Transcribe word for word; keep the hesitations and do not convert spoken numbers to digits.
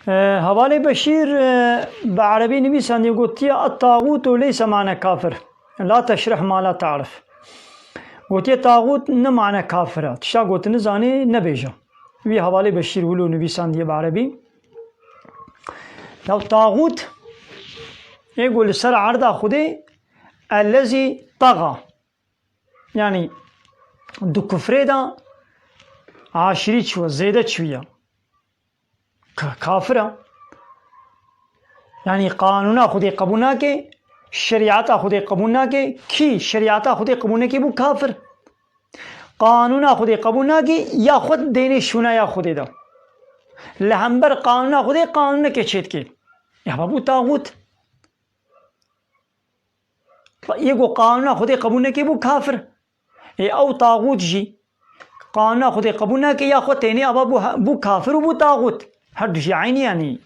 Hevalê Beşîr, e, bi erebî nivîsandiye, gotiye, "Et-tağûtu leyse mane kafir. La teşrih ma la ta'rif." Gotiye, "Tağût ne mane kafir e. Tişta ku tu nizanî nebêje." Vî hevalê Beşîr wilo nivîsandiye bi erebî. Ya tağût, ê ku li ser erda Xwedê, ellezî taxa. Yanî, di kufrê de aşirî çûye, zêde çûye. Ka-, kafir e. Yanî, qanûna Xwedê qebûl nake, şerîeta Xwedê qebûl nake. Kî şerîeta Xwedê qebûl neke, bû kafir. Qanûna Xwedê qebûl nake, ya xwe dêne şûnaya Xwedê de. Li hember qanûna Xwedê qanûneke çêdike. Ya bû tağût. Yê ku qanûna Xwedê qebûl neke, bû kafir. Ê ew tağût jî qanûna Xwedê qebûl nake, ya xwe têne, ava bû, bû kafir û bû tağût. Her du jî eynî, yanî